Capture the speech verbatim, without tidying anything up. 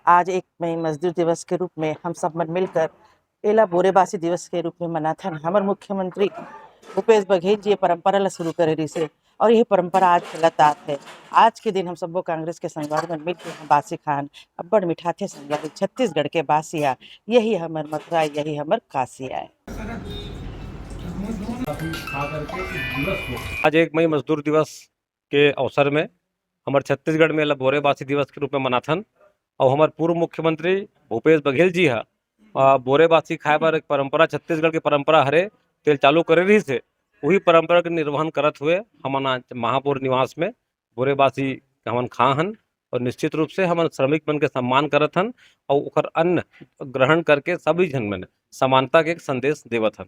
आज एक मई मजदूर दिवस के रूप में हम सब मन मिलकर एला बोरेबासी दिवस के रूप में मनाथन। हमर मुख्यमंत्री भूपेश बघेल जी ये परंपरा ला शुरू करे रिहिसे और ये परंपरा आज चलत आत हे। आज के दिन हम सब्बो कांग्रेस के संगवारी मन मिलके हम बासी खान, अब्बड़ मिठाथे संगवारी, छत्तीसगढ़ के बासी आय, यही हमर मथुरा, यही हमर काशी आय। आज एक मई मजदूर दिवस के अवसर में हमर छत्तीसगढ़ में एला बोरेबासी दिवस के रूप में मनाथन। अउ हमर पूर्व मुख्यमंत्री भूपेश बघेल जी ह, अ, बोरेबासी खाए बर एक परंपरा, छत्तीसगढ़ के परंपरा हरे, तेल चालू करे रिहिसे, उही परंपरा के निर्वहन करत हुए हमन आज महापौर निवास में बोरेबासी हमन खा हन। और निश्चित रूप से हमन श्रमिक मन के सम्मान करत हन और ओकर अन्न ग्रहण करके सभी झन मन समानता के एक संदेश देवत हन।